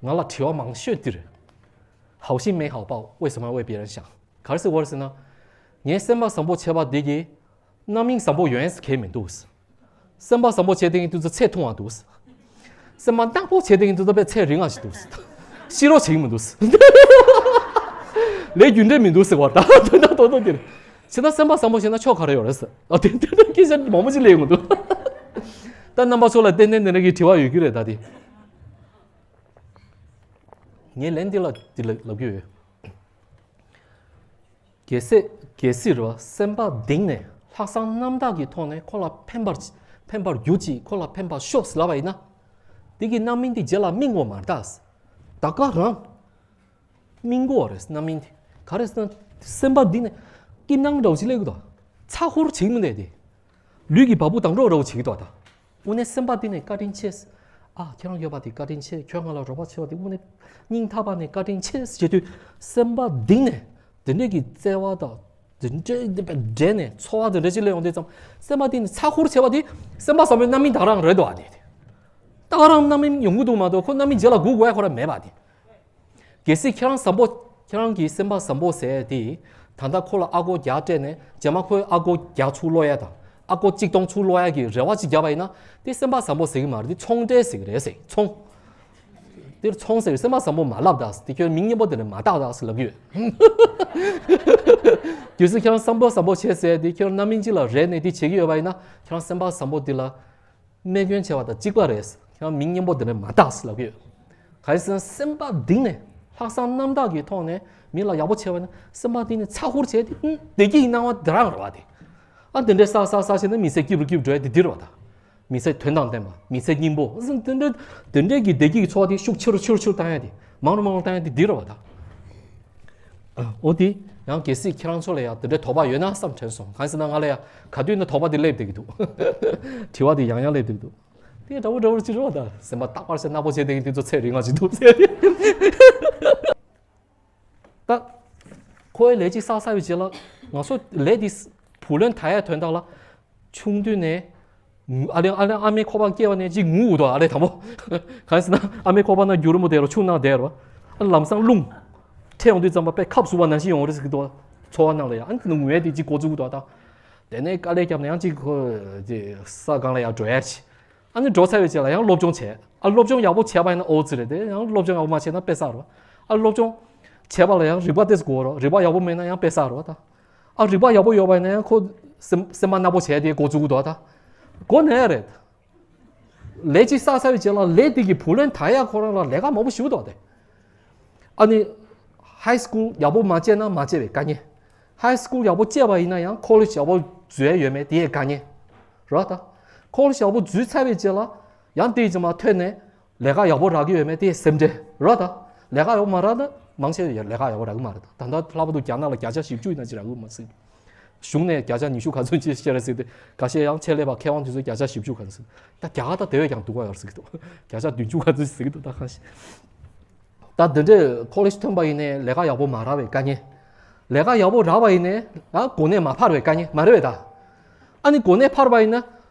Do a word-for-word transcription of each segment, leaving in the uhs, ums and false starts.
ང་ལ་དྲི་བ་མང་ཤོས་འདི་རེད། 好心没好报，为什么为别人想？ ག་རེ་ཟེར་བ་རེད་ཟེར་ན། ངས་སེམས་པ་བཟང་པོ་བྱས་པ་འདི་གིས་རྣམ་སྨིན་བཟང་པོ་ཡོང་ཡས་གང་ཡང་མི་འདུག། སེམས་པ་བཟང་པོ་བྱས་དེ་གིས་དུས་ཚོད་ཚད་ཐུང་བ་འདུག། སེམས་པ་ནག་པོ་བྱས་དེ་གིས་དུས་ཚོད་པས་ཚད་རིང་བ་ཞིག་འདུག། ཤི་རོགས་བྱེད་ཀྱི་མི་འདུག། ལས་རྒྱུ་འབྲས་མི་འདུག་ཟེར་བ་ད་དོན་དག་ཏོག་ཏོག་དེ་རེད། བྱས་ན་སེམས་པ་བཟང་པོ་བྱས་ན་ཕྱོགས་ག་རེ་ཡོད་རེད་ཟེར། ཨ་དེ་དེ་དེ་སྐད་ཆ་མང་པོ་ཅིག་སླེབས་ཡོང་གི་འདུག། ད་རྣམ་པ་ཚོ་ལ་ཏན་ཏན་དེ་འདྲ་གི་དྲི་བ་ཡོད་ཀྱི་རེད་ད་དེ། ངས་ལན་འདི་ལ་འདི་ལ་ལབ་ཀྱི་ཡོད། གལ་སྲིད་གལ་སྲིད་རེད་བ། སེམས་པ་གཏིང་ནས་ལྷག་བསམ་རྣམ་དག་གི་ཐོག་ནས་ཁོ་ལ་ཕན་པར་ཕན་པར་གྱུར་ཅིག། ཁོ་ལ་ཕན་པར་ཤོག་ཟེར་ལབ་པ་ཡིན་ན། དེ་གི་རྣམ་སྨིན་དེ་རྗེས་ལ་སྨིན་དགོས་མ་རེད་ད། ད་ག་རང་སྨིན་དགོས་རེད། རྣམ་སྨིན་དེ་ག་རེ་ཟེར་ན། སེམས་པ་གཏིང་ནས་སྐྱིད་སྣང་འདྲ་བོ་ཅིག་སླེབས་ཀྱི་འདུག། ཚ་ཧུར་བྱེད་ཀྱི་མི་འདུག་དེ། ལུས་ཀྱི་བ་སྤུ་ལྡང་གྲོགས་འདྲ་བོ་བྱེད་ཀྱི་འདུག་ད། དངོས་གནས་སེམས་པ་གཏིང་ནས་བཀའ་དྲིན་ཆེ། ཨ་ཁྱེད་རང་ཡོད་པ་དེ་བཀའ་དྲིན་ཆེ། ཁྱོད་ང་ལ་རོགས་པ་བྱས་པ་དེ་དངོས་གནས་སྙིང་ཐག་པ་ནས་བཀའ་དྲིན་ཆེ་ཟེར་དུས། སེམས་པ་གཏིང་ནས་དེ་འདྲས་ཀྱི་བརྩེ་བ་དང་དེ་འདྲས་དེ་འདྲས་ནས་ཚོར་བ་དེ་འདྲས་ཅིག་སླེབས་ཡོང་དུས་ཙམ། སེམས་པ་གཏིང་ནས་ཚ་ཧུར་བྱས་པ་དེ་སེམས་པ་བཟང་པོའི་རྣམ་སྨིན་ད་རང་རེད་འདུག་ཨ་དེ། ད་ག་རང་རྣམ་སྨིན་ཡོང་གི་འདུག་མ་གཏོགས་ཁོ་རྣམ་སྨིན་རྗེས་ལ་སྒུག་དགོས་ཡ་ཁོ་རང་མེད་པ་དེ། གལ་སྲིད་ཁྱེད་རང་བཟང་པོ། ཁྱེད་རང་གི་སེམས་པ་བཟང་པོ་ཟེར་དེ། ད་ལྟ་ཁོ་ལ་ཨ་སྒོར་བརྒྱ་སྤྲད་ནས་རྗེས་མ་ཁོས་ཨ་སྒོར་བརྒྱ་ཚུར་སློག་ཡ་དང་། ཨ་སྒོར་གཅིག་སྟོང་ཚུར་སློག་ཡ་གི་རེ་བ་ཅིག་བརྒྱབ་པ་ཡིན་ན། དེ་སེམས་པ་བཟང་པོ་ཟེར་གི་མ་རེད། དེ་ཚོང་འབྲེལ་ཟེར་གི་རེད་ཟེར། ཚོང་། དེར་ཚོང་ཟེར་གི་སེམས་པ་བཟང་པོ་མ་ལབ་དང་། དེ་ཁྱོད་མིང་སྙན་པོ་དེ་ནས་མ་བཏགས་དང་ཟེར་ལབ་ཀྱི་ཡོད། གལ་སྲིད་ཁྱེད་རང་བསམ་བློ་བཟང་པོ་བྱས་ཟེར་དེ་ཁྱོད་རང་རྣམ་སྨིན་ཅིག་ལ་རེ་ནས་དེ་བྱེད་ཀྱི་ཡོད་པ་ཡིན་ན། ཁྱེད་རང་སེམས་པ་བཟང་པོ་དེ་ལ་རྨས་སྐྱོན་བྱས་པ་དང་གཅིག་པ་རེད། ཁྱེད་རང་མིང་སྙན་པོ་དེ་འདྲ་མ་བཏགས་ཟེར་ལབ་ཀྱི་ཡོད། ག་རེ་ཟེར་ན་སེམས་པ་གཏིང་ནས་ལྷག་བསམ་རྣམ་དག་གི་ཐོག་ནས་མི་ལ་ཡག་པོ་བྱས་པ་ན། སེམས་པ་གཏིང་ནས་ཚ་ཧུར་བྱས་ཏེ། ཨུམ། བདེ་སྐྱིད་ཀྱི་སྣང་བ་དེ་རང་རེད་བ་དེ། ཨ་དེ་འདྲའི་བསགས་བསགས་བསགས་བྱས་ན་མི་ཚེ་སྐྱིད་རུ་སྐྱིད་རུ་འགྲོ་ཡ་དེ་འདི་རེད་བ་ད། མི་ཚེ་དོན་དང་ལྡན་པ། མི་ཚེ་སྙིང་པོ། དེ་འདྲའི་དེ་འདྲའི་གི་བདེ་སྐྱིད་ཀྱི་ཚོར་བ་དེ་ཤུགས་ཆེ་རུ་ཆེ་རུ་ཆེ་རུ་བཏང་ཡ་དེ། མང་རུ་མང་རུ་བཏང་ཡ་དེ་འདི་རེད་བ་ད། འོ་དེ་ཡང་གལ་སྲིད་ཁྱེད་རང་ཚོ་ལ་ཡང་དེ་འདྲའི་དོགས་པ་ཡོད་ན་བསམ་དྲན་སོང་། གང་ཟེར་ན་ང་ལ་ཡང་ག་དུས་ན་དོགས་པ་དེ་སླེབས་བསྡད་ཀྱི་འདུག། དྲི་བ་དེ་ཡང་ཡང་སླེབས་བསྡད་ཀྱི་འདུག། དེ་འདྲ་བོ་འདྲ་བོ་ཅིག་རེད་བ་ད། སེམས་པ་རྟག་པར་བྱས་ནག་པོ་བྱས་བསྡད་མཁན་དེ་ཚོ་ཚེ་རིང་བ་ཞིག་འདུག་ཟེར། ད་ཁོའི་ལས་ཅིག་བསགས་ཚར་བའི་རྗེས་ལ་ང་ཚོ་ལས་དེ་བུ་ལོན་ད་ཡ་དོན་དག་ལ། ཆུང་དུས་ནས་ཨ་ལེ་ཨ་ལེ་ཨ་མའི་ཁོག་པ་སྐྱེས་པ་ནས་ཅིག་ངུ་འུ་དོ། ཨ་ལེ་དང་པོ། གང་ཟེར་ན་ཨ་མའི་ཁོག་པ་ན་རྒྱུ་རིན་པོ་དེ་རུ་ཆུང་ནང་བསྡད་རོ། ཨ་ལམ་སང་རླུང་ཁྲིད་ཡོང་དུས་ཙམ་པ་དཔེ་ཁབ་ཟུག་པ་ནང་བཞིན་ཡོང་རེད་ཟེར་གི་འདུག། ཚོར་བ་ནང་ལ་ཡ་ཨ་ནི་དེ་ནི་ངུ་ཡས་དེ་ཅིག་འགོ་བཙུགས་འདུག་ད། དེ་ནས་དཀའ་ལས་བརྒྱབ་ནས་ཡང་ཅིག་ཁོ་ཅིག་ས་སྒང་ལ་ཡང་འགྲོ་ཡ་ཆེ། ཨ་ནི་འགྲོ་ཚར་བའི་རྗེས་ལ་ཡང་སློབ་སྦྱོང་བྱས། ཨ་སློབ་སྦྱོང་ཡག་པོ་བྱས་པ་ཡིན་ན་ཨོ་ཙི་རེད་དེ། ཡང་སློབ་སྦྱོང་ཡག་པོ་མ་བྱས་ན་དཔེ་བསགས་རོ། ཨ་སློབ་སྦྱོང་བྱས་པ་ལ་ཡང་རིག་པ་ཏོག་ཙམ་དགོས་རོ། རིག་པ་ཡག་པོ་མེད་ན་ཡང་དཔེ་བསགས་རོ་ད། ཨ་རིག་པ་ཡག་པོ་ཡོད་པ་ཡིན་ན་ཡང་ཁོ་སེམས་སེམས་པ་ནག་པོ་བྱས་དེ་འགོ་བཙུགས་གི་འདུག་ད། འགོ་ནས་རེད། ལས་ཅིག་བསགས་ཚར་བའི་རྗེས་ལ་ལས་དེ་གི་བུ་ལོན་ད་ཡ་ཁོ་རང་ལ་ལས་ཀ་མང་པོ་ཞིག་འདུག་དེ། ཨ་ནི་ཧའི་སི་ཀུལ་ཡག་པོ་མ་བྱས་ན་མ་བྱས་པའི་དཀའ་ངལ། ཧའི་སི་ཀུལ་ཡག་པོ་བྱས་པ་ཡིན་ན་ཡང་ཁོ་ལེ་ཇི་ཡག་པོ་འཛུལ་ཡ་ཡོད་མེད་དེ་ཡི་དཀའ་ངལ་རེད་ད། ཁོ་ལེ་ཇི་ཡག་པོ་འཛུལ་ཚར་བའི་རྗེས་ལ་ཡང་དེའི་རྗེས་མ་ཐོན་ནས་ལས་ཀ་ཡག་པོ་རག་གི་ཡོད་མེད་དེ་སེམས་ཁྲལ་རེད་ད། ལས་ཀ་ཡག་པོ་མ་རག་ན་མང་ཆེ་བ་ལས་ཀ་ཡག་པོ་རག་གི་མ་རེད་ད། ད་ལྟ་ལྷག་པར་དུ་རྒྱ་ནག་ལ་བརྒྱ་ཆ་བཞི་བཅུ་ཡིན་ན་ཅིག་རག་གི་མ་ཟིན། གཞུང་ནས་བརྒྱ་ཆ་ཉི་ཤུ་ག་ཚོད་ཅིག་བཤད་རེད་ཟེར་ཏེ། ཁ་ཤས་ཡང་ཆེད་ལས་པ་མཁས་དབང་དེ་ཚོས་བརྒྱ་ཆ་བཞི་བཅུ་ག་ཚོད་ཟེར། ད་རྒྱ་གར་ད་དེ་བས་ཀྱང་སྡུག་ག་ཡོད་ཟེར་གི་འདུག། བརྒྱ་ཆ་བདུན་ཅུ་ག་ཚོད་ཟེར་གི་འདུག་ད་ཁ་ཤས། ད་འདི་འདྲའི་ཁོ་ལེ་ཇི་ཐོན་པ་ཡིན་ནའི་ལས་ཀ་ཡག་པོ་མ་རག་པའི་དཀའ་ངལ། ལས་ཀ་ཡག་པོ་རག་པ་ཡིན་ནའི་ཨ་གོ་གནས་མ་འཕར་བའི་དཀའ་ངལ་མ་རེད་པས་ད། ཨ་ནི་གོ་གནས་འཕར་པ་ཡིན་ན་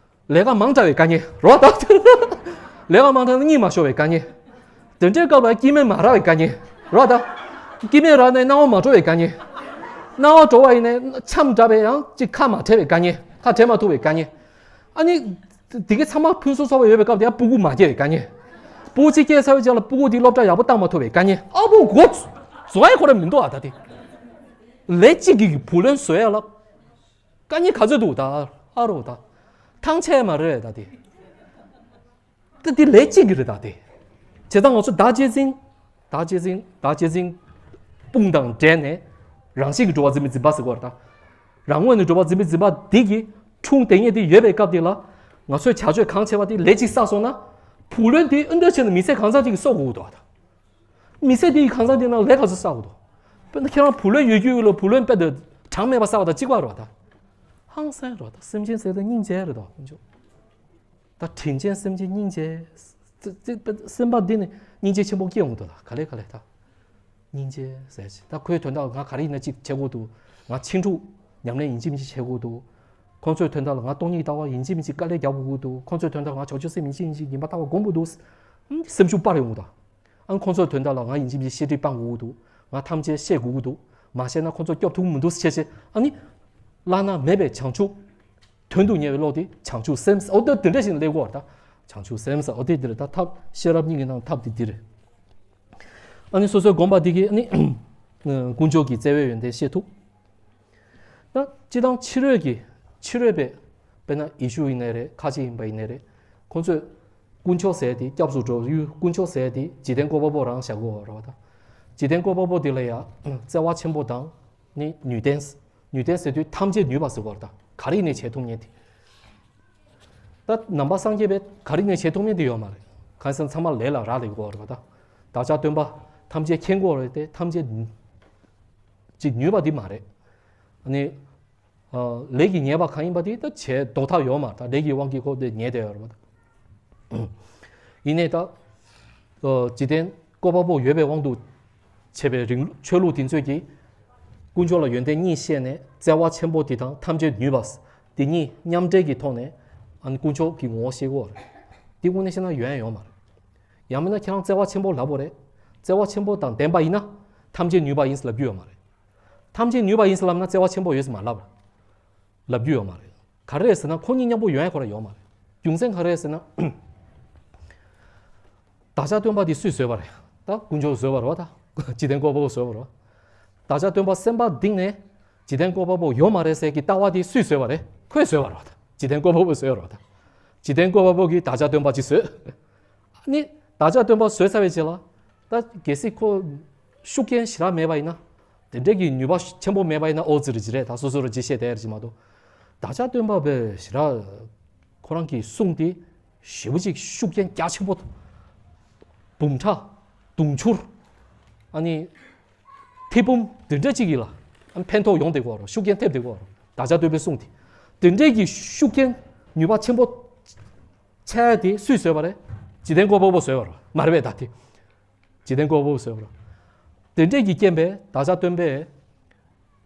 ལས་ཀ་མང་དྲགས་པའི་དཀའ་ངལ་རོ་ད། ལས་ཀ་མང་དྲགས་ན་གཉིད་མ་ཤོར་བའི་དཀའ་ངལ། དེ་འདྲའི་སྐབས་ལ་སྐྱིད་སྨོན་མ་རག་པའི་དཀའ་ངལ་རོ་ད། སྐྱིད་སྨོན་རག་ནས་སྣང་བ་མ་འགྲོ་བའི་དཀའ་ངལ། སྣང་བ་འགྲོ་བ་ཡིན་ནའི་འཆམ་དྲགས་པའི་ཡང་ཅིག་ཁ་མ་བྲལ་བའི་དཀའ་ངལ། ཁ་བྲལ་མ་ཐུབ་པའི་དཀའ་ངལ། ཨ་ནི། དེ་གའི་ཚང་མ་ཕུན་སུམ་ཚོགས་པ་ཡོད་པའི་སྐབས་དེ་ཡང་སྤུ་གུ་མ་སྐྱེ་བའི་དཀའ་ངལ། སྤུ་གུ་གཅིག་སྐྱེས་ཚར་བའི་རྗེས་ལ་སྤུ་གུ་དེ་སློབ་གྲྭ་ཡག་པོ་བཏང་མ་ཐུབ་པའི་དཀའ་ངལ། ཨ་བོ་གོ། བཟོ་ཡ་ཁོ་ར་མི་འདུག་ཨ་ད་དེ། ལས་གཅིག་གི་བུ་ལོན་བཟོ་ཡ་ལ། དཀའ་ངལ་ག་ཚོད་འདུག་ད། ཨ་རོ་ད། ཐང་ཆད་མ་རེད་ད་དེ། ད་དེ་ལས་གཅིག་གི་རེད་ད་དེ། བྱས་ཙང་ང་ཚོ་བདག་གཅེས་འཛིན། བདག་གཅེས་འཛིན། བདག་གཅེས་འཛིན། དཔུང་དང་འབྲེལ་ནས། རང་བཞིན་གྱི་འགྲོ་བ་འཛིན་པའི་འཛིན་པ་ཟེར་གོ་ར་ད། རང་ངོས་ནས་འགྲོ་བ་འཛིན་པའི་འཛིན་པ་འདི་གི་འཁྲུངས་དེ་ཉིད་དེ་ཡོད་པའི་སྐབས་དེ་ལ། ང་ཚོས་བྱ་སྤྱོད་གང་བྱས་པ་དེ་ལས་གཅིག་བསགས་སོང་ན། བུ་ལོན་དེ་ཨ་འདྲ་བྱས་ན་མི་ཚེ་གང་ཚང་གཅིག་གི་གསོག་དགོས་འདུག་ད། མི་ཚེ་འདི་ཡི་གང་ཚང་དེ་ནང་ལས་ག་ཚོད་བསགས་དགོས་འདུག། དཔེར་ན་ཁྱེད་རང་བུ་ལོན་ཡོད་རྒྱུ་ཡོད་ལ་བུ་ལོན་དཔེ་དེ་གྲངས་མེད་པ་བསགས་པ་དང་གཅིག་པ་རེད་བ་ད། ཧང་སང་རེད་བ་ད། སེམས་ཅན་ཟེར་ཏེ་སྙིང་རྗེ་རེད་དོ་དཀོན་མཆོག། ད་དྲིན་ཅན་སེམས་ཅན་སྙིང་རྗེ། སེམས་པ་འདི་ནི་སྙིང་རྗེ་ཆེན་པོ་སྐྱེ་འོང་དོ་ལ་ག་ལེ་ག་ལེ་ད། སྙིང་རྗེ་ཟེར་ཅིག་ད་ཁོའི་དོན་དག་ང་ག་རེ་ཡིན་ན་ཅིག་བྱེད་དགོས་འདུག། ང་ཕྱིན་དྲུག་ཉམས་ལེན་ཡིན་གཅིག་མིན་གཅིག་བྱེད་དགོས་འདུག། ཁོང་ཚོའི་དོན་དག་ལ་ང་སྟོང་ཉིད་ལྟ་བ་ཡིན་གཅིག་མིན་གཅིག་དཀའ་ལས་རྒྱག་དགོས་ཀྱི་འདུག། ཁོང་ཚོའི་དོན་དག་ལ་ང་བྱང་ཆུབ་སེམས་ཡིན་གཅིག་མིན་གཅིག་ཉིན་པ་ལྟ་བ་སྒོམ་དགོས་འདུག། སེམས་ཤུགས་སྤར་ཡོང་གི་འདུག། ཨ་ཁོང་ཚོའི་དོན་དག་ལ་ང་ཡིན་གཅིག་མིན་གཅིག་བཤད་ཁྲིད་སྤང་དགོས་ཀྱི་འདུག་ང་ཐམས་ཅད་བཤད་དགོས་ཀྱི་འདུག་མ་བཤད་ན་ཁོང་ཚོ་སྐྱོབ་ཐུབ་མི་འདུག་ཟེར་བྱས་བྱས། ཨ་ནི་བླ་ན་མེད་པའི་བྱང་ཆུབ། དོན་དུ་གཉེར་བའི་བློ་དེ་བྱང་ཆུབ་སེམས། འོ་དེ་དེ་འདྲ་ཞིག་ལ་སླེབས་དགོས་པ་རེད། ད་བྱང་ཆུབ་སེམས་ཟེར་འོ་དེ་འདི་རེད། ད་ཐབས་ཤེས་རབ་གཉིས་ཀྱི་ནང་ཐབས་དེ་འདི་རེད། ཨ་ནི་སོ་སོའི་སྒོམ་པ་འདི་གིས་ཨ་ནི་དཀོན་མཆོག་གི་བརྩེ་བའི་ཡོན་ཏན་ཤེས་ཐུབ། ད་སྤྱིར་བཏང་ཕྱི་རོལ་གྱི་ཕྱི་རོལ་པའི་དཔེར་ན་ཡེ་ཤུ་ཡིན་ནའི་རེད། ཁ་ཆེ་ཡིན་པ་ཡིན་ནའི་རེད། ཁོང་ཚོས་དཀོན་མཆོག་ཟེར་དེ་སྐྱབས་སུ་འགྲོ་ཡུལ་དཀོན་མཆོག་ཟེར་དེ་འཇིག་རྟེན་བཀོད་པ་པོ་རང་བཞག་དགོས་པ་རེད་བ། ད་འཇིག་རྟེན་བཀོད་པ་པོ་དེ་ལ་ཡང་བརྩེ་བ་ཆེན་པོ་དང་ནི་ནུས་ལྡན། ནུས་ལྡན་ཟེར་དུས་ཐམས་ཅད་ནུས་པ་ཟེར་བ་རེད། ད་ག་རེ་ཡིན་ནའི་བྱེད་ཐུབ་མཁན་དེ། ད་ནང་པ་སངས་རྒྱས་པས་ག་རེ་ནས་བྱེད་ཐུབ་མིན་དེ་ཡོད་མ་རེད། གང་ཟེར་ཚང་མ་ལས་ལ་རག་ལས་དགོས་རེད་པ། ད་བདག་ཅག་སྟོན་པ་ཐམས་ཅད་མཁྱེན་དགོས་རེད་དེ་ཐམས་ཅད་ཅིག་ནུས་པ་འདི་མ་རེད། ཨ་ནི་ལས་ཀྱིས་ཉེས་པ་གང་ཡིན་པ་དེ་ད་བྱས་ལྡོག་ཐབས་ཡོད་མ་རེད། ད་ལས་ཀྱི་དབང་གིས་ཁོ་དེ་ཉེས་བསྡད་ཡོད་རེད་པ། ཡིན་ནའི་ད་འཇིག་རྟེན་བཀོད་པ་པོ་ཡོད་པའི་དབང་དུ་བྱས་པའི་རིང་ཆོས་ལུགས་དེ་ཚོས་ཀྱིས་དཀོན་མཆོག་ལ་ཡོན་ཏན་གཉིས་བཤད་ནས་བརྩེ་བ་ཆེན་པོ་དེ་དང་ཐམས་ཅད་ནུས་པ་དེ་གཉིས་མཉམ་འབྲེལ་གྱི་ཐོག་ནས་ཨ་ནི་དཀོན་མཆོག་གི་ངོ་བོ་ཤེས་དགོས་རེད། དེ་དངོས་གནས་བཤད་ན་ཡོན་ཡོད་མ་རེད། ཡང་མིན་ན་ཁྱེད་རང་བརྩེ་བ་ཆེན་པོ་ལབ་དགོས་རེད། བརྩེ་བ་ཆེན་པོ་དང་ལྡན་པ་ཡིན་ན་ཐམས་ཅད་ནུས་པ་ཡིན་ཟེར་ལབ་རྒྱུ་ཡོད་མ་རེད། ཐམས་ཅད་ནུས་པ་ཡིན་ཟེར་ལབ་ན་བརྩེ་བ་ཆེན་པོ་ཡོད་ཟེར་མ་ལབ། ལབ་རྒྱུ་ཡོད་མ་རེད། ག་རེ་རེད་ཟེར་ན་ཁོ་གཉིས་མཉམ་པོ་ཡོང་ཡ་ཁོ་རང་ཡོད་མ་རེད། རྒྱུ་མཚན་ག་རེ་རེད་ཟེར་ན། བདག་ཅག་སྟོན་པ་དེ་སུས་བཟོས་པ་རེད། ད་དཀོན་མཆོག་བཟོས་པ་རེད་བ། ད་འཇིག་རྟེན་བཀོད་པ་པོ་བཟོས་པ་རེད་བ། བདག་ཅག་སྟོན་པ་སེམས་པ་གཏིང་ནས་འཇིག་རྟེན་བཀོད་པ་པོ་ཡོད་མ་རེད་ཟེར་གྱི་ལྟ་བ་དེ་སུས་བཟོས་པ་རེད། ཁོས་བཟོས་པ་རེད་བ། ད་འཇིག་རྟེན་བཀོད་པ་པོས་བཟོས་པ་རེད་བ། ད་འཇིག་རྟེན་བཀོད་པ་པོ་གིས་བདག་ཅག་སྟོན་པ་ཅིག་བཟོས། ནི་བདག་ཅག་སྟོན་པ་བཟོས་ཚར་བའི་རྗེས་ལ། ད་གལ་སྲིད་ཁོ་ཤུགས་རྐྱེན་ཞེ་དྲག་མེད་པ་ཡིན་ན། དེ་འདྲས་ཀྱི་ནུས་པ་ཆེན་པོ་མེད་པ་ཡིན་ན་ཨོ་ཙི་རེ་ཅི་རེད། ད་སོ་སོ་རེ་ཅི་བཤད་བསྡད་རེ་ཅི་མ་གཏོགས། བདག་ཅག་སྟོན་པ་པས་ཞེ་དྲག་ཁོ་རང་གི་གསུང་དེ་ཞེ་པོ་ཅིག་ཤུགས་རྐྱེན་རྒྱ་ཆེན་པོ། འབུམ་ཕྲག་དུང་ཕྱུར། ཨ་ནི་ཐེར་འབུམ་དེ་འདྲས་ཅིག་གིས་ལ་ཨ་ནི་ཕན་ཐོགས་ཡོང་བསྡད་ཀྱི་ཡོད་རེད། ཤུགས་རྐྱེན་ཐེབས་བསྡད་ཀྱི་ཡོད་རེད། བདག་ཅག་སྟོན་པའི་གསུང་དེ། དེ་འདྲས་ཀྱི་ཤུགས་རྐྱེན་ནུས་པ་ཆེན་པོ་ཆགས་ཡ་དེ་སུས་བཟོས་པ་རེད། འཇིག་རྟེན་བཀོད་པ་པོ་བཟོས་པ་རེད། མ་རེད་པས་ད་དེ། འཇིག་རྟེན་བཀོད་པ་པོ་བཟོས་པ་རེད། དེ་འདྲས་ཀྱི་རྐྱེན་པས་བདག་ཅག་སྟོན་པས་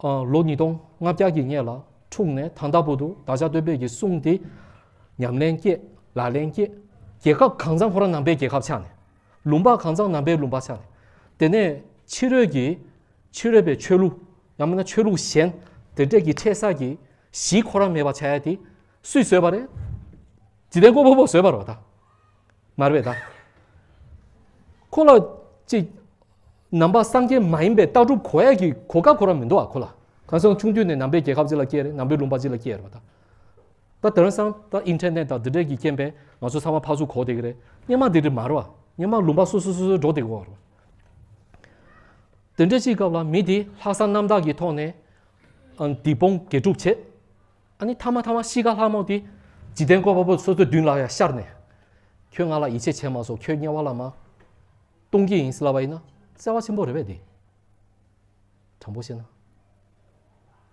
ཨ་ལོ་ཉིས་སྟོང་ལྔ་བརྒྱ་གི་སྔས་ལ་འཁྲུངས་ནས་ད་ལྟ་བར་དུ་བདག་ཅག་སྟོན་པའི་གི་གསུང་དེ་ཉམས་ལེན་སྐྱེས་ལག་ལེན་སྐྱེས། རྒྱལ་ཁབ་གང་ཚང་ཁོ་རང་ནང་པའི་རྒྱལ་ཁབ་ཆགས་ནས། ལུང་པ་གང་ཚང་ནང་པའི་ལུང་པ་ཆགས་ནས། དེ་ནས་ཕྱི་རོལ་གྱི་ཕྱི་རོལ་པའི་ཆོས་ལུགས་ཡང་མིན་ན་ཆོས་ལུགས་གཞན་དེ་འདྲས་ཀྱི་འཕྲད་ས་གི་གཞི་ཁོ་རང་མེད་པ་ཆགས་ཡ་དེ་སུས་བཟོས་པ་རེད། འཇིག་རྟེན་བཀོད་པ་པོ་བཟོས་པ་རེད་བ་ད། མ་རེད་པས་ད། ཁོ་ལ་ཅིག་ནང་པ་སངས་རྒྱས་མ་ཡིན་པའི་ལྟ་གྲུབ་གོ་ཡ་གི་གོ་སྐབས་ཁོ་རང་མི་འདུག་ཨ། ཁོ་ལ་གང་སོང་ཆུང་དུས་ནས་ནང་པའི་རྒྱལ་ཁབ་ཅིག་ལ་སྐྱེས་རེད། ནང་པའི་ལུང་པ་ཅིག་ལ་སྐྱེས་རེད་བ་ད། ད་དེང་སང་ད་ཨིན་ཊར་ནེཊ་དང་འདི་འདྲས་ཀྱི་རྐྱེན་པས་ང་ཚོ་ཚང་མ་ཕར་ཚུར་གོ་བསྡད་ཀྱི་རེད། སྔོན་མ་འདི་འདྲས་མ་རེད་བ། སྔོན་མ་ལུང་པ་སོ་སོ་སོ་སོ་འགྲོ་བསྡད་ཀྱི་ཡོད་རེད་བ། དེ་འདྲས་ཅིག་སྐབས་ལ་མི་དེ་ལྷག་བསམ་རྣམ་དག་གི་ཐོག་ནས་ཨ་སྡིག་སྤོང་དགེ་སྒྲུབ་བྱེད། ཨ་ནི་ཐ་མ་ཐ་མ་གཤིས་ཀ་ལྷག་མོ་དེ་འཇིག་རྟེན་བཀོད་པ་པོ་སོ་སོའི་མདུན་ལ་ཡང་ཤར་ནས། ཁྱོད་ང་ལ་ཡིད་ཆེས་བྱས་མ་སོང་། ཁྱོད་དམྱལ་བ་ལ་མར་གཏོང་གི་ཡིན་ཟེར་ལབ་པ་ཡིན་ན་བརྩེ་བ་ཆེན་པོ་རེད་པས་དེ། དྲང་པོ་བཤད་ན།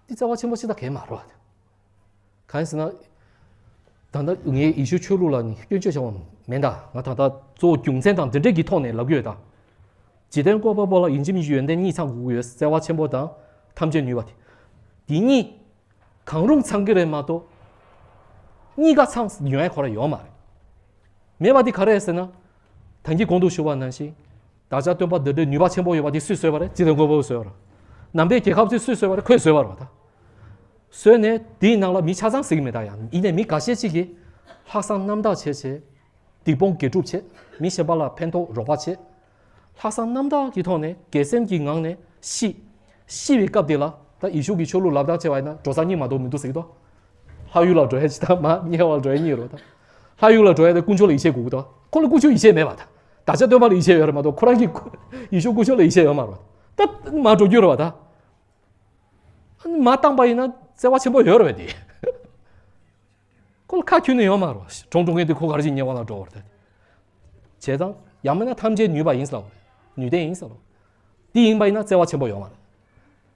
འདི་བརྩེ་བ་ཆེན་པོ་ཅིག་ད་གས་མ་རེད་བ། གང་ཡིན་ཟེར་ན། ད་ལྟ་ངས་ཡེ་ཤུ་ཆོས་ལུགས་ལ་ནི་སྐྱོན་བརྗོད་བྱ་བ་མེད་ད། ང་ད་ལྟ་གཙོ་བོ་རྒྱུ་མཚན་དང་འདི་འདྲས་ཀྱི་ཐོག་ནས་ལབ་ཀྱི་ཡོད་ད། འཇིག་རྟེན་བཀོད་པ་པོ་ལ་ཡིན་གཅིག་མིན་གཅིག་ཡོན་ཏན་གཉིས་ཚང་དགོས་ཀྱི་ཡོད། བརྩེ་བ་ཆེན་པོ་དང་ཐམས་ཅད་ནུས་པ་དེ། འདི་གཉིས་གང་རུང་ཚང་གི་རེད་མ་གཏོགས། གཉིས་ཀ་ཚང་ཡོང་ཡ་ཁོ་རང་ཡོད་མ་རེད། མེད་པ་དེ་ག་རེ་རེད་ཟེར་ན། ད་གིན་གོང་དུ་ཞུ་བ་ནང་བཞིན། བདག་ཅག་སྟོན་པ་འདི་འདྲའི་ནུས་པ་ཆེན་པོ་ཡོད་པ་དེ་སུས་བཟོས་པ་རེད། འཇིག་རྟེན་བཀོད་པ་པོས་བཟོས་པ་རེད། ནང་པའི་རྒྱལ་ཁབ་ཅིག་སུས་བཟོས་པ་རེད། ཁོས་བཟོས་པ་རེད་བ་ད། བཟོས་ནས་དེའི་ནང་ལ་མི་ཆ་ཚང་ཟེར་གྱི་མེད་ད། ཡང་ཡིན་ནའི་མི་འགའ་ཤས་ཅིག་གིས་ལྷག་བསམ་རྣམ་དག་བྱས་བྱས། སྡིག་སྤོང་དགེ་སྒྲུབ་བྱེད། མི་གཞན་པ་ལ་ཕན་ཐོགས་རོགས་པ་བྱེད། ལྷག་བསམ་རྣམ་དག་གི་ཐོག་ནས་དགེ་སེམས་ཀྱི་ངང་ནས་ཤི། ཤི་བའི་སྐབས་དེ་ལ་ད་ཡེ་ཤུ་གི་ཆོས་ལུགས་ལབ་སྟངས་བྱས་པ་ཡིན་ན་འགྲོ་ས་གཉིས་མ་གཏོགས་མི་འདུག་ཟེར་གྱི་འདུག་ལྷ་ཡུལ་ལ་འགྲོ་ཡ་གཅིག་དང་མར་དམྱལ་བ་ལ་འགྲོ་ཡ་གཉིས་རེད་བ་ད། ལྷ་ཡུལ་ལ་འགྲོ་ཡ་དེ་དཀོན་མཆོག་ལ་ཡིད་ཆེས་དགོས་ཀྱི་འདུག་ཁོ་ལ་དཀོན་མཆོག་ཡིད་ཆེས་མེད་པ་ད། བདག་ཅག་སྟོན་པ་ལ་ཡིད་ཆེས་ཡོད་རེད་མ་གཏོགས་ཁོ་རང་གི་ཡེ་ཤུ་དཀོན་མཆོག་ལ་ཡིད་ཆེས་ཡོད་མ་རེད་བ། ད་མར་འགྲོ་རྒྱུ་རེད་བ་ད། མར་བཏང་པ་ཡིན་ན་བརྩེ་བ་ཆེན་པོ་ཡོད་རེད་བས་དེ། ཁོ་ལ་ཁ་ཁྱོན་ནས་ཡོད་མ་རེད་བ། གྲོངས་འགྲོ་མཁན་དེ་ཁོ་ག་རེ་བྱས་དམྱལ་བ་ལ་འགྲོ་བ་རེད་དེ། བྱས་ཙང་ཡང་མིན་ན་ཐམས་ཅད་ནུས་པ་ཡིན་ཟེར་ལབ་རེད། ནུས་ལྡན་ཡིན་ཟེར་ལབ། དེ་ཡིན་པ་ཡིན་ན་བརྩེ་བ་ཆེན་པོ་ཡོད་མ་རེད།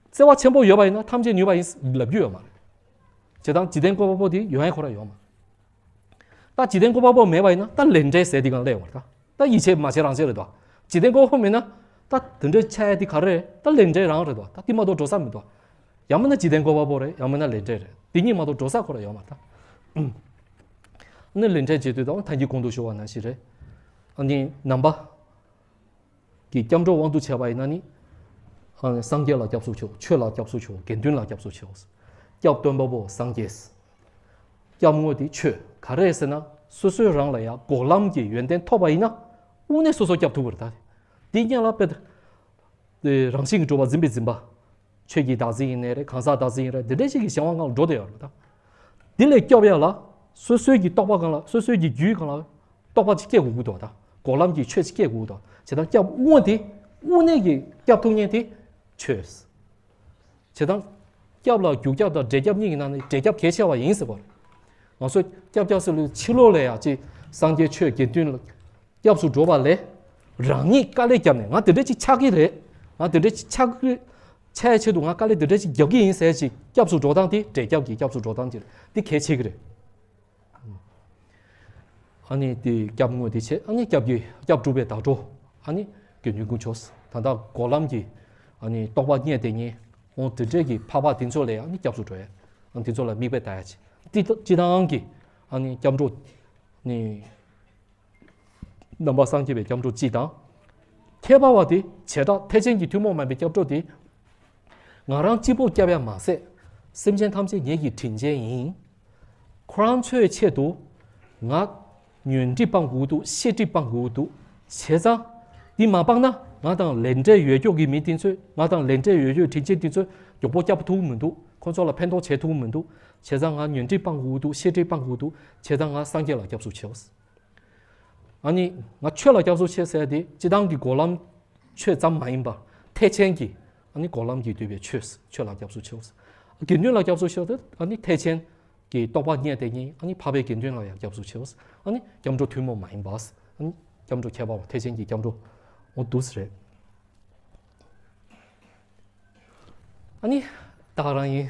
བརྩེ་བ་ཆེན་པོ་ཡོད་པ་ཡིན་ན་ཐམས་ཅད་ནུས་པ་ཡིན་ལབ་རྒྱུ་ཡོད་མ་རེད། བྱས་ཙང་འཇིག་རྟེན་བཀོད་པ་པོ་དེ་ཡོང་ཡ་ཁོ་རང་ཡོད་མ་རེད། ད་འཇིག་རྟེན་བཀོད་པ་པོ་མེད་པ་ཡིན་ན་ད་ལས་འབྲས་ཟེར་དེ་གང་སླེབས་ཡོང་བ་རེད་ད། ད་ཡིད་ཆེས་མ་བྱེད་རང་བྱེད་རེད་དོ། འཇིག་རྟེན་བཀོད་པ་པོ་མེད་ན་ད་དེ་འདྲའི་ཆ་ཡ་དེ་ག་རེ་རེད། ད་ལས་འབྲས་རང་རེད་དོ། ད་དེ་མ་གཏོགས་འགྲོ་ས་མི་འདུག་ཡང་མིན་ན་འཇིག་རྟེན་བཀོད་པ་པོ་རེད། ཡང་མིན་ན་ལས་འབྲས་རེད། དེ་གཉིས་མ་གཏོགས་འགྲོ་ས་ཁོ་རང་ཡོད་མ་རེད་ད། ཨ་ནི་ལས་འབྲས་བྱེད་དུས་དང་ད་གིན་གོང་དུ་ཞུ་བ་ནང་བཞིན་རེད། ཨ་ནི་ནང་པ། གི་སྐྱབས་འགྲོ་དབང་དུ་བྱས་པ་ཡིན་ན་ནི། ཨ་ནི་སངས་རྒྱས་ལ་སྐྱབས་སུ་མཆིའོ། ཆོས་ལ་སྐྱབས་སུ་མཆིའོ། དགེ་འདུན་ལ་སྐྱབས་སུ་མཆིའོ། སྐྱབས་སྟོན་པ་པོ་སངས་རྒྱས། སྐྱབས་དངོས་དེ་ཆོས། ག་རེ་ཟེར་ན། སོ་སོའི་རང་ལ་ཡང་འགོག་ལམ་གྱི་ཡོན་ཏན་ཐོབ་པ་ཡིན་ན། དངོས་གནས་སོ་སོ་སྐྱབས་ཐུབ་པ་རེད་ད། འདི་སྔོན་ལ་དཔེ། དེ་རང་བཞིན་གྱིས་གྲུབ་པ་འཛིན་པའི་འཛིན་པ། ཆོས་ཀྱི་བདག་འཛིན་ཡིན་ནའི་རེད། གང་ཟག་བདག་འཛིན་ཡིན་རེད། འདི་འདྲའི་ཞིག་གི་གཞན་དབང་སྒང་ལ་འགྲོ་བསྡད་ཡོད་རེད་ད། འདི་ལས་སྐྱོབ་ཡ་ལ། སོ་སོའི་གི་རྟོག་པ་སྒང་ལ། སོ་སོའི་གི་རྒྱུད་སྒང་ལ། རྟོག་པ་ཅིག་སྐྱེ་དགོས་ཀྱི་འདུག་ད། འགོག་ལམ་གྱི་ཆོས་ཅིག་སྐྱེ་དགོས་ཀྱི་འདུག་བྱས་ཙང་སྐྱབས་དངོས་དེ། དངོས་གནས་ཀྱི་སྐྱབས་ཐུབ་མཁན་དེ། ཆོས། བྱས་ཙང་། སྐྱབས་ལ་རྒྱུ་སྐྱབས་དང་འབྲས་སྐྱབས་གཉིས་ཀྱི་ནང་ནས་འབྲས་སྐྱབས་གལ་ཆེ་བ་ཡིན་ཟེར་བ་རེད། ང་ཚོ་སྐྱབས་སྐྱབས་ཟེར་ལུགས་ཕྱི་ལོགས་ལ་ཡང་ཅིག་སངས་རྒྱས་ཆོས་དགེ་འདུན་ལ་སྐྱབས་སུ་འགྲོ་བ་ལས། རང་ཉིད་དཀའ་ལས་བརྒྱབ་ནས་ང་དེ་འདྲ་ཅིག་ཆགས་ཀྱི་རེད། ང་དེ་འདྲ་ཅིག་ཆགས་ཀྱི། ཆགས་ཡའི་ཆེད་དུ་ང་དཀའ་ལས་དེ་འདྲ་ཅིག་རྒྱབ་ཀྱི་ཡིན་ཟེར་ཅིག་སྐྱབས་སུ་འགྲོ་སྟངས་དེ་འབྲས་སྐྱབས་ཀྱི་སྐྱབས་སུ་འགྲོ་སྟངས་དེ་རེད། དེ་གལ་ཆེ་གི་རེད། ཨ་ནི་དེ་སྐྱབས་དངོས་དེ་བྱས། ཨ་ནི་སྐྱབས་ཀྱི་སྐྱབས་སྒྲུབ་པའི་བདག་འགྲོ། ཨ་ནི་དགེ་འདུན་དཀོན་མཆོག་ད་ལྟ་འགོག་ལམ་གྱི། ཨ་ནི་རྟོག་པ་རྙེད་དེ་ཉིད། འོ་དེ་འདྲས་ཀྱི་འཕགས་པ་དེ་ཚོ་ལ་ཡང་ཨ་ནི་སྐྱབས་སུ་འགྲོ་ཡ། ཨ་ནི་དེ་ཚོ་ལ་མིག་དཔེ་ལྟ་ཡ་ཅིག་དེ་སྤྱི་བཏང་གི། ཨ་ནི་སྐྱབས་འགྲོ། ནི། ནང་པ་སངས་རྒྱས་པའི་སྐྱབས་འགྲོ་སྤྱི་དང་། ཁྱད་པར་བ་དེ་བྱེ་བྲག་ཐེག་ཆེན་གྱི་ཐུན་མོང་མ་ཡིན་པའི་སྐྱབས་འགྲོ་དེ། ང་རང་གཅིག་པོ་སྐྱབས་ཡ་མ་ཟད། སེམས་ཅན་ཐམས་ཅད་ངེད་ཀྱི་དྲིན་ཅན་ཡིན། ཁོ་རང་ཚོའི་ཆེད་དུ། ང་ཉོན་སྒྲིབ་སྤང་དགོས་འདུག་ཤེས་སྒྲིབ་སྤང་དགོས་འདུག་བྱས་ཙང་། འདི་མ་སྤངས་ན་ང་དང་ལས་འབྲེལ་ཡོད་ཀྱོག་གི་མི་དེ་ཚོས། ང་དང་ལས་འབྲེལ་ཡོད་ཀྱོག་དྲིན་ཅན་དེ་ཚོས་མགྱོགས་པོ་སྐྱབས་ཐུབ་མི་འདུག་ཁོ་ཚོ་ལ་ཕན་ཐོགས་བྱེད་ཐུབ་མི་འདུག་བྱས་ཙང་ང་ཉོན་སྒྲིབ་སྤང་དགོས་འདུག་ཤེས་སྒྲིབ་སྤང་དགོས་འདུག་བྱས་ཙང་ང་སངས་རྒྱས་ལ་སྐྱབས་སུ་མཆིའོ། ཨ་ནི་ང་ཆོས་ལ་སྐྱབས་སུ་མཆི་ཟེར་དེ་སྤྱི་བཏང་གི་འགོག་ལམ་ཆོས་ཙམ་མ་ཡིན་པར་ཐེག་ཆེན་གྱི། ཨ་ནི་འགོག་ལམ་གྱིས་བསྡུས་པའི་ཆོས། ཆོས་ལ་སྐྱབས་སུ་མཆིའོ། དགེ་འདུན་ལ་སྐྱབས་སུ་མཆིའོ་དེ་ཨ་ནི་ཐེག་ཆེན་གྱི་རྟོགས་པ་རྙེད་དེ་ཉིད། ཨ་ནི་འཕགས་པའི་དགེ་འདུན་ལ་ཡང་སྐྱབས་སུ་མཆིའོ། ཨ་ནི་སྐྱབས་འགྲོ་ཐུན་མོང་མ་ཡིན་པ། ཨ་ནི་སྐྱབས་འགྲོ་ཁྱད་པར་བ་ཐེག་ཆེན་གྱི་སྐྱབས་འགྲོ། འོ་འདུག་སེ་རེད། ཨ་ནི་ད་ག་རང་ཡིན།